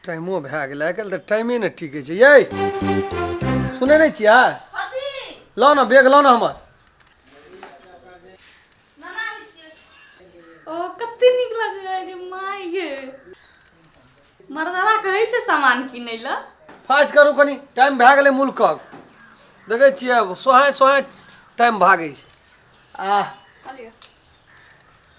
टाइमो भए गेलै, आइ काल्हि तऽ टाइमे नहि टिकै छै। यै सुनै नहि छियै? लाउ ने बैग, लाउ ने हमर। ओ कते नीक लगै गे माय गे। मर्दवा कहै छै सामान किनै लए। फास्ट करू कनि, टाइम भए गेलै मुल्कक। देखै छियै सोहाय सोहाय टाइम भागै छै। आ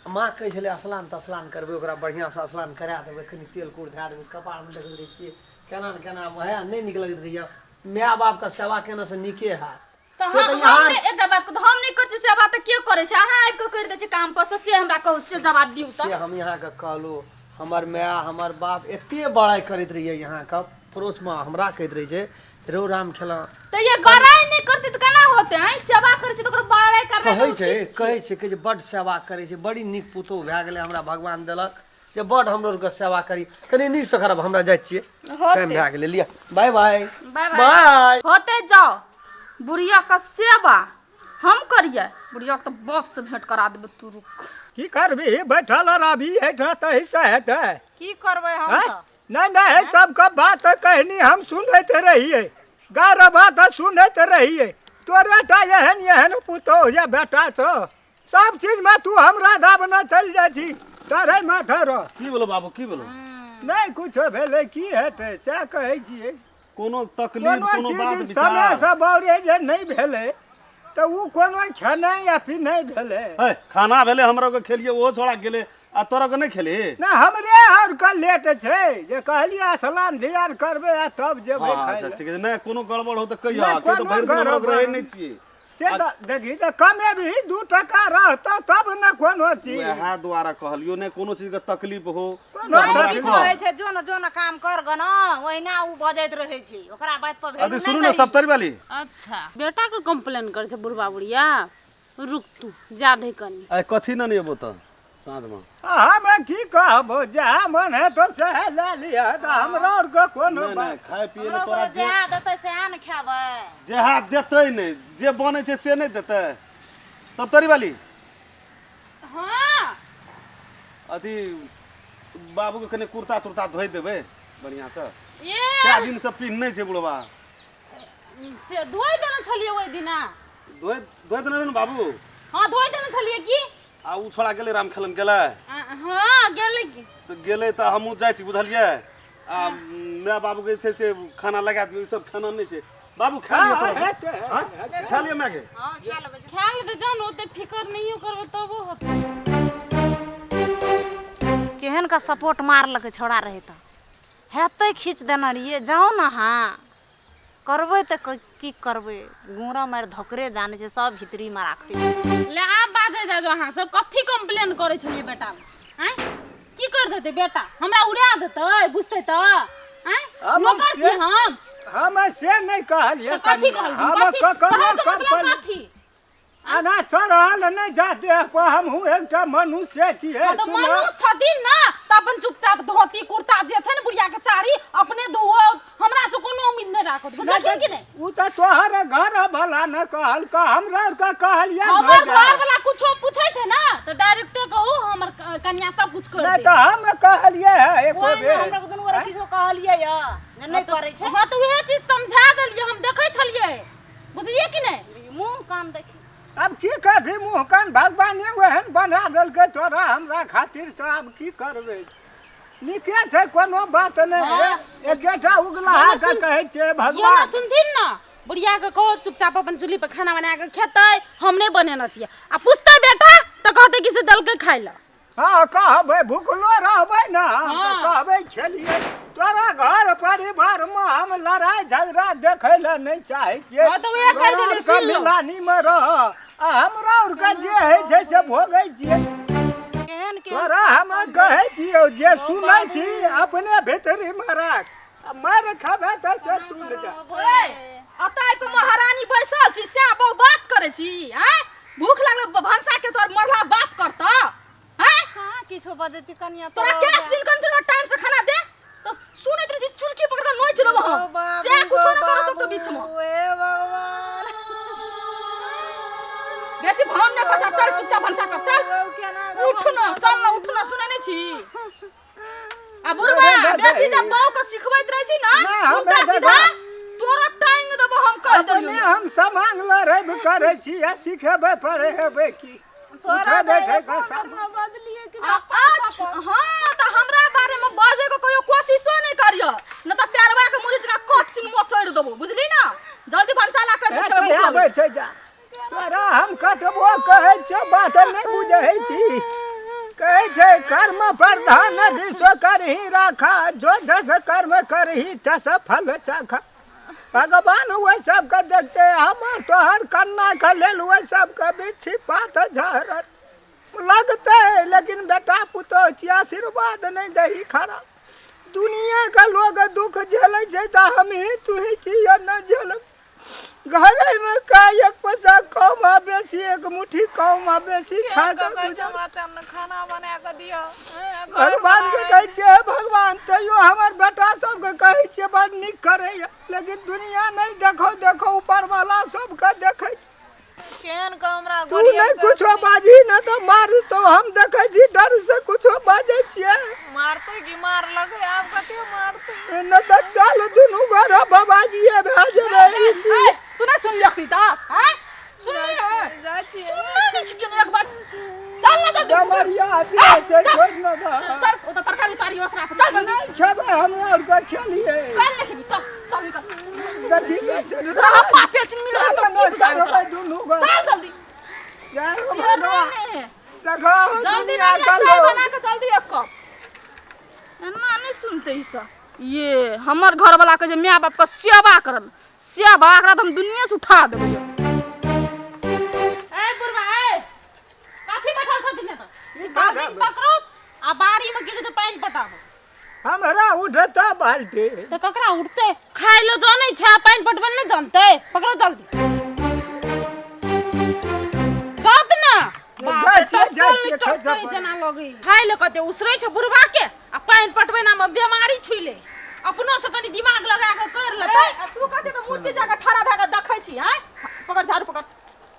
माँ कहै छलै स्नान तस्नान करबै, ओकरा बढ़िआँसँ स्नान करा देबै, कनि तेल कूर धए देबै कपारमे। देखैत रहै छियै केना ने केना वएह नहि नीक लगैत रहैए। माय बापके सेवा केनासँ नीके हैत। तऽ से हम तऽ हम यहाँ नहि, एकटा बात कहू, हम नहि करै छियै सेवा तऽ के करै छै? अहाँ आबि कऽ करि दै छियै काम पर से हमरा कहू, से जवाब दियौ तऽ। से हम यहाँके कहलहुँ, हमर माय हमर बाप एते बड़ाइ करैत रहियै, यहाँके पड़ोसमे हमरा कहैत रहै छै, रौ राम खेला। तऽ ये बड़ाइ नहि करतै तऽ केना होतै? आँय, सेवा करै छै तऽ ओकरो बड़ाइ करनाइ कहै छै, कहै छै कि जे बड्ड सेवा करै छै, बड़ी नीक पुतोहु भए गेलै हमरा भगवान देलक जे बड्ड हमरो आरके सेवा करी। कनि नीकसँ करब, हमरा जाइ छियै, टाइम भए गेलै। लिअ, बाय बाय। बाय। बाय। होते जाओ, बुढ़िया के सेवा हम करिए? बुढ़िया के तऽ बाप से भेंट करा देबै, तू रुक। की करबी बैठल रहबी एहिठाम तहिसँ हेतै? की करबै हम? आँय? तऽ नहि नहि, सबके बात कहनी हम सुनैत रहियै, गार बात सुनैत रहियै। तोरे टा एहन एहन पुतोहु या बेटा छौ, सब चीजमे तू हमरा दाबने चलि जाइ छी, तोरे माथे रह। की भेलो बाबू, की भेलो? नहि कुछो भेलै, की हेतै सएह कहै छियै। कोनो तकलीफ, कोनो कोनो बात चीज विचार? समयसँ बौरे जे नहि भेलै तऽ ओ कोनो खेनाइ या पीनाइ भेलै? है, खाना भेलै, हमरा के खेलिए, ओहो छोड़ा गेलै आ तोरा के नहि खेली? नहि, हमरे आरके लेट छै जे कहलियै स्नान ध्यान करबै आ तब जेबै हाँ, खाइ अच्छा लए। ठीक छै। नहि कोनो गड़बड़ हो तऽ कहिया नहि, के तऽ कोनो भरि दिन हमरा गड़बड़ रहै नहि छियै। से तऽ देखी तऽ कमेबही 2 टका रहतौ तब ने कोनो चीज। वएह द्वारा कहलियो, नहि कोनो चीज के तकलीफ हो कोनो तऽ हमरा तकलीफ किछो कह। होइ छै, जो न जो न काम कर गन, ओहिना ओ बजैत रहै छै, ओकरा बात पर अथी वैल्यू सुनू नहि ने दही। सप्तरी वाली। अच्छा, बेटाके कम्प्लेन करै छै बुढ़बा बुढ़िया? रुक तू, जा दे कनी। आइ कथी ने एबो तऽ साँझमे? हम की कहबो, जएह मन हेतौ सएह लए लिहऽ, तऽ हमरा आरके कोनो नहि बात नहि, खाय पिए हमरो लए तोरा गोरे जे जएह देतै सएह ने खेबै। जेहा देतै नहि, जे बनै छै से नहि देतै। सप्तरी वाली। हाँ। अथी बाबूके कनि कुर्ता तुर्ता धोइ देबै बढ़िआँसँ। ए। कए दिनसँ पिन्हने छै बुढ़बा। से धोइ देने छलियै ओहि दिना। धोइ धोइ देने रहै ने बाबू? हाँ, धोइ देने छलियै की। आ ओ छोड़ा गेलै, राम खेलन गेलै? हाँ, गेलै की। तऽ गेलै तऽ हमहूँ जाइ छी, बुझलियै? आ माय बाबूके जे छै से खाना लगा दियौ। ई सब खाना नहि छै बाबू, खा लिअ। हाँ, तोरा हेतै। हाँ? खा लिअ मायके। हँ, खा लेबै। खा लेतै जहन ओते फिकर नहियो करबै तबो होतै। केहन का सपोर्ट मारलकै छौड़ा रहै तऽ हेतै, खींच देने रहियै। जाउ ने, अहाँ करबै तऽ की करबै? गुड़ा मारि धोकरे जानै छै, सब भीतरीमे राखै छै। ले आब बाजै जाउ, अहाँ सब कथी कम्प्लेन करै छलियै बेटा आँय? की कर देतै बेटा हमरा? उड़ा देतै बुझतै तऽ आँय? हम नौकर छी हम? हम से नहि कहलियै। तऽ कथी कनिया। कहलखिन? हम कथी ककरो कहैके मतलब कंपनी कथी? आना चढ़ल नहि जा देह पर, हमहूँ एकटा मनुष्य छियै। हाँ, तऽ सुनऽ। मनुष्य छथिन ने तऽ अपन चुपचाप धोती कुर्ता जे छै ने बुढ़िया के साड़ी अपने धोओ, हमरा से कोनो उम्मीद नहि राखत, बुझलखिन कि नहि? ओ तऽ तोहर घर भला न कहलक, हमरा आरके कहलियै हमर धो दे। घर वाला कुछो पूछै छै ने तऽ डायरेक्टे कहू, हमर कन्या सब कुछ कर नहि दे। तऽ हम कहलियै है एको ओहिमे बेर हमरा दुनू गोरे किछो कहलियै यऽ जे नहि करै छै? हाँ, तऽ उहे चीज समझा देलियै, हम देखै छलियै, बुझलियै कि नहि? मुँह कान देखी। आब की करबी मुँह कान? भगवाने ओहन बना देलकै तोरा हमरा खातिर, तऽ आब की करबै? नीके छै, कोनो बात नहि। हाँ। एकेटा उगलाहा के कहै छियै यो ने भगवान। सुनथिन ने, बुढ़िया के कहो चुपचाप अपन चूल्ही पर खाना बना के खेतै, हम नहि बनेने छियै। आ पूछतै बेटा तऽ कहतै कि से देलकै खाइ लए। हँ, कहबै, भुखलो रहबै ने हम तऽ हाँ। कहबै छलियै। तोरा घर परिवारमे हम लड़ाइ झगड़ा देखै लए नहि चाहै छियै। हाँ, तऽ उएह कहि तोरा देलियै, आरके सुनि लो। मिलानीमे रह आ हमरा आरके जे होइ छै से भोगै छियै। केहन केहन तोरा हम कहै छियौ, जे सुनै छी अपने भीतरीमे राख, आ मारि खेबै तऽ से टूट जा। अतऽ आबि कऽ महारानी बैसल छी, सएह बहु बात करै छी? आँय, भूख लागल, भनसा के तोर मरला बाप करतऽ? आँय? कहाँ किछो बजै छी कनिया। तोरा कैश दिन कन टाइम से खाना दे तऽ सुनैत रहै छी, चुरकी पकड़ कऽ नोचि लेबो हम। से कुछो नहि कर सकतो बीच में। हे भगवान। बेसी भाव नहि पसा, चल चुपचाप भनसा कर, चल। उठ न, चल न, उठ न, सुनै नहि छी? आ बुढ़बा बेसी जब बहू के सिख हम उल्टा सीधा तोरा टांग देबो हम कह अपने देलियो। हम समांग लड़ेब करै छी आ सिखेबै पढ़ेबै की उठै बैठै के सामान। बजलिए कि अच्छा हाँ तऽ हमरा बारे में बाजे के कहियो कोशिशो नहीं करियो न तऽ प्यारवा के मुड़ी जका कोट सिन मोचड़ देबो, बुझली ना? जल्दी भनसा ला कर ए, देखेबै तोहे भूख आबै लगल। छै जा तोरा हम कतबो कहै छियौ बात नहि बुझै छी। कहै छै कर्म प्रधान विश्व करही राखा, जो जस कर्म करही तस फल चाखा। भगवान ओहि सबके देखते हमर तोहर कन्ना के लेल ओहि सबके बिच्छी पात झरत लगतै, लेकिन बेटा पुतोह छी आशीर्वाद नहि दही खरा। दुनिया के लोग दुख झेलै छै तऽ हमही तुही किया नहि झेलब? घरे में का एक पैसा कम आ बेसी, एक मुट्ठी कम आ बेसी खा के गुजर। खाना बना के दियौ। भगवान के कहै छियै भगवान, तैयो हमर बेटा सबके कहै छियै बड़ नीक करैया, लेकिन दुनिया नहि देखो देखो ऊपर वाला सबके देखै छै। केहन के हमरा तू नहि कुछो बाजी न तऽ मारतो, हम देखै छी डर से कुछो बाजै छियै। मारतै कि मारलकै आब कते मारतै? न तऽ चल दुनू गोरा बाबाजीए भए जेबै। ए, तू नहीं सुन लिया तऽ हैं सुन लिया? जाइ छियै। सुनना नहीं छियै एक बार, चल ना जल्दी। डमरिया दिया छै छोड़ न दऽ। चल ओ तऽ तरकारी तारी ओसरा पर, चल जल्दी। नहि खेबै हमरा आरके खेलियै। कल नहीं खेबी, चल चल निकल। देखी देखी। रहा पापेल छिन मिलो तो की बुझाबै तोरा? दुनू गोरा चल जल्दी। जय हो ये भगवान। नहीं है। देखो जल्दी दुनिया ना का चाय लोग। बना के जल्दी एक कप। एना नहीं सुनते ई सब। ये हमर घर वाला के जे माय बाप के सेवा करल सेवा, एकरा तऽ हम दुनिया से उठा देबै। ए बुढ़वा, ए कथी बैठल छथिन एतऽ? बाल्टीन पकड़ो आ बाड़ी में की कहै छै पानि पटाबो। हमरा उठता बाल्टी? तऽ ककरा उठतै? खाय लए जानै छै आ पानि पटबै नहि जानतै? पकड़ो जल्दी गत ना। जाइ छियै, जाइ छियै, खै जा। जेना लगै खाय लए कते उसरै छै बुढ़वा के आ पानि पटबै ना मे बेमारी छुइले। अपनो से कनि दिमाग लगा के कर लेतै। ए, तू कथी तऽ मूर्ति जाके ठाड़ा भए के देखै छी? हैं, पकड़ झाड़ू, पकड़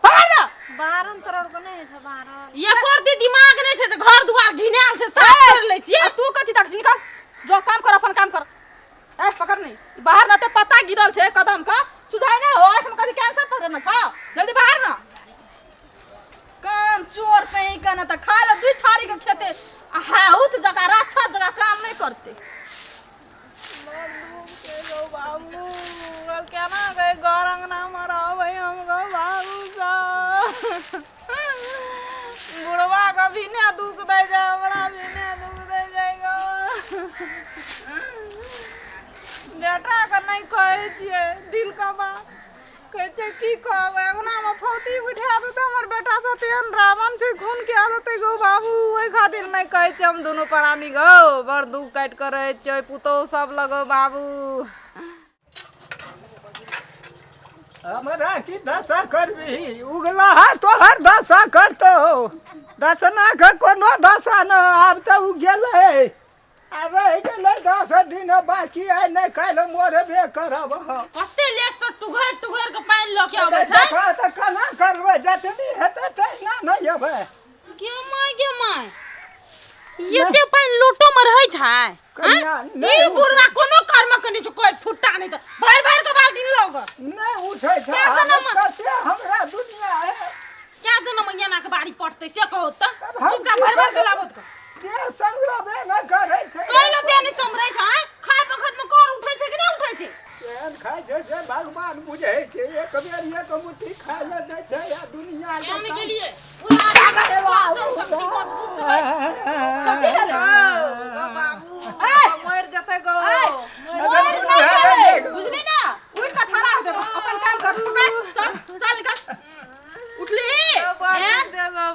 पकड़ ना। बारन तोरा आरके नहि होइ छै बारन? एकर दी दिमाग नहि छै जे घर दुआर घिनायल छै, साफ कर लै छियै। आ तू कथी तक निकल जो, काम कर अपन काम कर। ए पकड़ नहीं बाहर ना ते पत्ता गिरल छै कदम का सुझाय ना हो, आँख में कथी कैंसर पकड़ने छ? जल्दी बाहर ना। काम चोर कहीं का ना त खा ले दुई थारी के खेते आ हाउत जगह राक्षस जगह काम नहीं करते। बाबू केना गए घर अंगना मे रहबै हम गो बाबू सब? बुढ़वा के भी ने दुख दै छै, हमरा भी ने दुख दै छै गो। बेटा के नहि कहै छियै दिल के बात, कहै छै की कहबै, अंगना मे फौती उठा देतै हमर बेटा सब, तेहन रावण छै खून के देतै गो बाबू। ओहि खातिर नहि कहै छियै। हम दुनू प्राणी गो बड़ दुख काटि कऽ रहै छियै पुतोहु सब लगो बाबू। हमरा की दशा करबी उगला हा तोहर दशा करतो दशना के कोनो दशा न। आब तऽ उ गेलै, आब रहि गेलै 10 दिन बाकी, आइ नहि काल्हि मरबे करब हम। कते लेट से टुघरि टुघरि के पानि लऽ के अबै छै। देखो तऽ केना करबै, जतनी हेतै तहिना नहि अबै। गे my, गे my, एते पानि लोटो मे रहै छै? कनिया, नहि। ई बुढ़वा कोनो कर्म के नहि छै, कोई फुट्टा नहि तऽ भरि भरि के बाल्टी लऽ गऽ। नहि उठै छै। क्या जनम? कते हमरा दुनिया है। क्या जनम एना के बाड़ी पटतै से कहू तऽ? तब हम चुपचाप की भरि भरि के करबै? लाबो तऽ के संग्रहबे नहि करै छै। कैला देह नहि सम्हरै छै? आँय? खाय बखत मे कर उठै छै कि नहि उठै छै? केहन खाइ छै से भगवान बुझै छै। एक बेर एक मुट्ठी खाय लए दै छै आ दुनिया के हम गेलियै बुढ़ा आदमी पाचन शक्ति मजबूत है। कथी भेलै? बाबू ए! मरि जेतै गो। मर नहीं गेलै, बुझली ना? उठ के ठाड़ा हो जा, अपन काम कर, पकड़, चल चल निकल। उठली?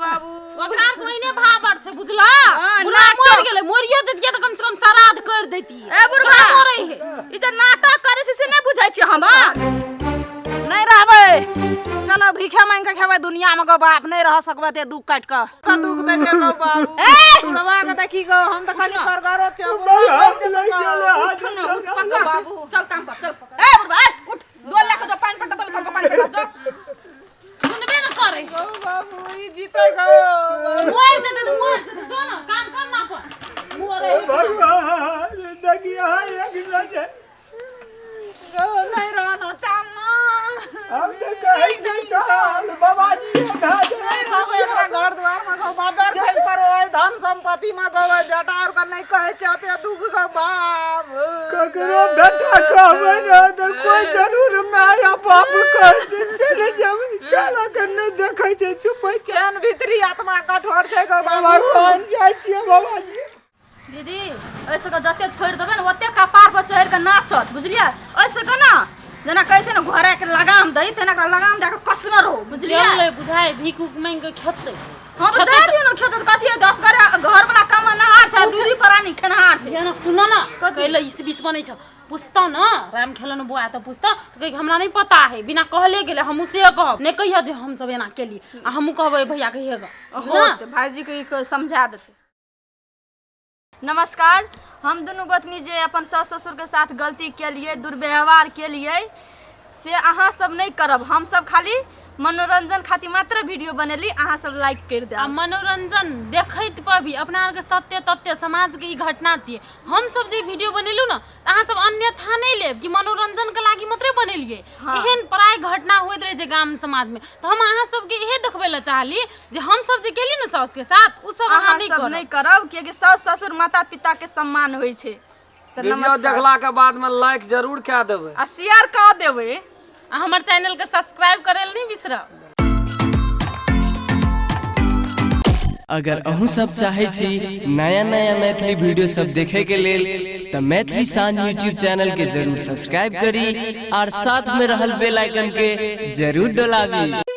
बाबू ओकरा कोई ने भाव बड़ छै, बुझला? हाँ, बुढ़ा नाटक। मर गेलै, मरियो जतियै तऽ कम से कम श्राद्ध कर दैतियै। ए बुढ़वा, मरै है। ई जे नाटक करे छै से नहि बुझै छी हम? नहि रहबै, चलो भीखे मांगि के खेबै दुनिया मे गो बाप, नहि रह सकबै ते दुख काटि कऽ। तऽ दुख दै छै गो बाबू। ए! बुढ़वा के देखी गो, हम तऽ कनि करगरो छियै, बुढ़वा मरि जेतै गो। उठ न, उठ, पकड़ बाबू, चल काम कर चल। ए बुढ़वा, ए, उठ, डोल लए के जो, पानि पटा, डोल के पानि पटा जो। सुनबे न करे। गो बाबू, ई जीतै गो। मर जेतै तऽ मर जेतै, जो न काम कर ना अपन। मरै है। भगवान, देखिए एक नजर। धन संपत्ति में गो बेटा और के नहीं कहै छै ओते दुख गो बाप। ककरो बेटा कहबै ने तऽ कोइ जरूर माय आ बाप कहतै चलि जेबै, चल अगर नहि देखै छै छुपै छै। केहन भीतरी आत्मा कठोर छै गो बाबू। भगवान जाइ छियै बाबाजी। दीदी एहि सबके जते छोड़ि देबै ने ओते कपार पर चढ़ि कऽ नाचत, बुझलियै? एहि सबके ने जेना कहै छै ने घोड़ाके लगाम दै, तेना ओकरा लगाम दए कऽ कसने रहू, बुझलियै? गेलै बुझाइ भीख उख मांगि कऽ खेतै। हँ तऽ जाय दियौ ने खेतै तऽ कथी है, 10 घर घर वाला कमेनहार छै, दूधी प्राणी खेनहार छै। जेना सुन न, कहले इस बीस बनै छ, पूछतौ न राम खेलन बुआ तऽ पूछतौ तऽ कहि हमरा नहीं पता है, बिना कहले गेले। हमहूँ से कहब नहि कहिया जे हम सब एना केली, आ हमहूँ कहबै भैया कहिए ग। होत भाईजी के ई समझा देतै। नमस्कार, हम दुनू गोतनी जे अपन सास ससुरके साथ गलती केलियै, दुर्व्यवहार केलियै, से अहाँ सब नहि करब। हम सब खाली मनोरंजन खातिर मात्र वीडियो बनेली, अहाँ सब लाइक करि आ देब। मनोरंजन देखैत पर भी अपना आरके सत्य तथ्य समाजके ई घटना छियै। हम सब जे वीडियो बनेलहुँ ने, तऽ अहाँ सब अन्यथा नहि लेब कि मनोरंजनके लागि मात्रे बनेलियै। एहन प्राय घटना होइत रहै छै गाम समाजमे, तऽ हम अहाँ सबके इहे देखबै लए चाहली जे हम सब जे केली ने साउसके साथ, ओ सब अहाँ अहाँ नहि सब करब। नहि करब, कियाकि सास ससुर माता पिता के सम्मान होइ छै। तऽ वीडियो नमस्कार। देखला के बाद में लाइक जरूर कए देबै आ शेयर कऽ देबै आ हमर चैनलके सब्सक्राइब करै लए नहि बिसरब। अगर अहूँ सब चाहै छी नया नया मैथिली वीडियो सब देखे के लेल तऽ मैथिली शान यूट्यूब चैनल के जरूर सब्सक्राइब करी और साथ में रहल बेल आइकन के जरूर डोलाबी।